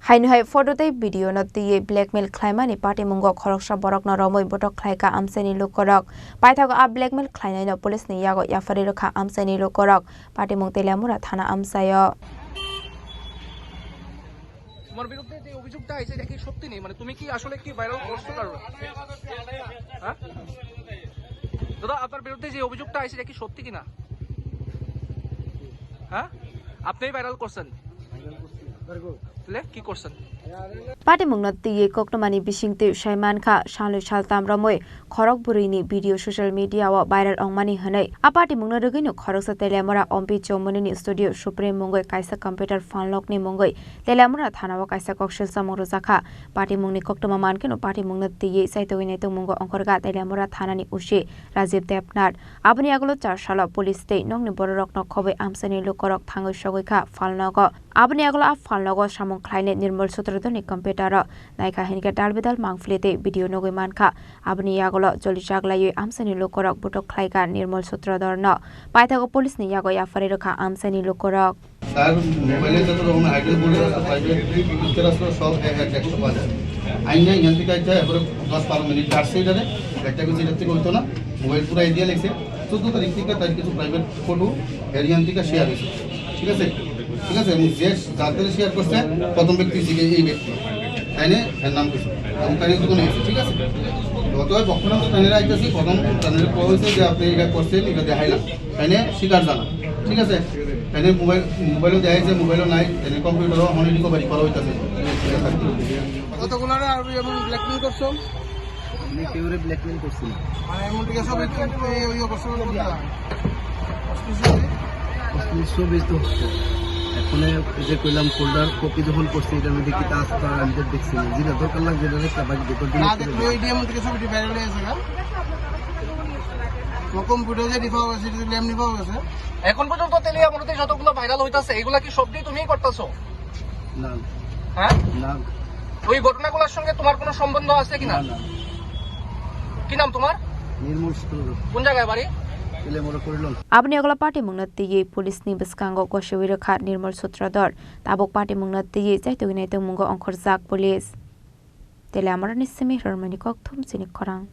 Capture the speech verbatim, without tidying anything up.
Haino hai photo tei video no twiwi blackmail khlaimani patimungo khoroksa borokno romwi botok khlaikha amchaini lukurok. Paithago a blackmail khlainaino police ni yago yapharwi rwkha amchaini lukurok. Patimung Teliamura thana amchaio. তোমার বিরুদ্ধে যে অভিযোগটা আছে, এটা কি সত্যি নেই? মানে, তুমি কি আসলে কি ভাইরাল করছো কারোর? হ্যাঁ? দাদা, আপনার বিরুদ্ধে যে অভিযোগটা আছে, এটা কি সত্যি কিনা? হ্যাঁ? আপনিই ভাইরাল করছেন? তাহলে কি করছেন? Patimungno twiwi koktwmani bisingtwi sai mankha, salnwi saltam romwi khorok bwrwini video social media o viral wngmani hwnwi. A patimungno rwgwino khoroksa Teliamura Ompi Chowmwnini studio Supreme mungwi kaisa computer phalnokni mungwi Teliamura thanao kaisa koksil chamung rwjakha. Patimungni koktwma mankheno patimungno twiwi chaitogwi naitokmungo ongkhorkha Teliamura thanani O C Rajiv Debnath. Aboni yagulo char salo police tei nokni bororokno khobwi amchaini lukurok thangwi sogwikha phalnogo. Aboni yagulo a phalnogo samung khlainai Nirmal Sutradharni computer o naikha hinkhe dalbidal mangpili tei video nugwi mankha. Aboni yagulo cholijaklaiwi amchaini lukurok botok khlaikha Nirmal Sutradharno. Paithago police ni yago yapharwi rwkha amchaini lukurok. তার মোবাইলে যত রকম আইডি বলে, private picture আসলো, সব এক এক একশো পাঁচ হাজার। আইনে এখান থেকে আইতে এবারে দশ বারো মিনিট কাটছে এটারে, একটা কিছু এটার থেকে হইতো না। মোবাইল পুরো এরিয়া লেগেছে। চোদ্দ তারিখ থেকে তার কিছু প্রাইভেট ফটো এরিয়ান থেকে শেয়ার হয়েছে, ঠিক আছে? ঠিক আছে, এবং যে যাদের শেয়ার করছে, প্রথম ব্যক্তি ছিল এই ব্যক্তি। তাই না? এর নাম কিছু এবং তাই দোকানে গেছে, ঠিক আছে? তো অতএব বর্তমানে তো তাদের আইতেছি, প্রথম তাদের কল হয়েছে যে আপনি এটা করছেন, এটা দেখাইলাম। তাই না? স্বীকার জানা, ঠিক আছে? তাই না? মোবাইল, মোবাইলও দেখা যাচ্ছে, মোবাইলও নাই, তাই না? কম্পিউটারও অনেক রিকভারি করা হইতেছে। কতগুলো আর এমন ব্ল্যাকমেল করছো? আমি কেউরে ব্ল্যাকমেল করছি না। মানে এমন ঠিক আছে, সব একটু এই, ওই করছো বলে বলতে হয়। অশ্লীল ছবি তো হচ্ছে। এখন এই যে কইলাম ফোল্ডার কপি যখন করছি, এটার মধ্যে কি তা আছে তা আমি তো দেখছি না। যেটা দরকার লাগবে, এটা দেখতে বাকি দুটো দিন না করে দেখলে দিই। ওই ডিএম থেকে ছবিটি ভাইরাল হয়ে গেছে গা। তোমার কম্পিউটার যে রিফাও আছে, সেটা ল্যাম রিফাও আছে। এখন পর্যন্ত তেলিয়ামুড়াতে যতগুলো ভাইরাল হইতাছে, এগুলা কি সবটি তুমিই করতাছো? না। হ্যাঁ? না। ওই ঘটনাগুলোর সঙ্গে তোমার কোনো সম্বন্ধ আছে কিনা? না, না। কি নাম তোমার? নির্মল সূত্রধর। কোন জায়গায় বাড়ি? তেলিয়ামুড়া করিলন। Aboni yagulo patimungno twiwi police ni bwskango gosiwi rwkha Nirmal Sutradhar. Tabuk patimungno twiwi chaitugwi naitokmungo ongkhorjak police. Teliamurani simi Rormani Kokthum chini khorang.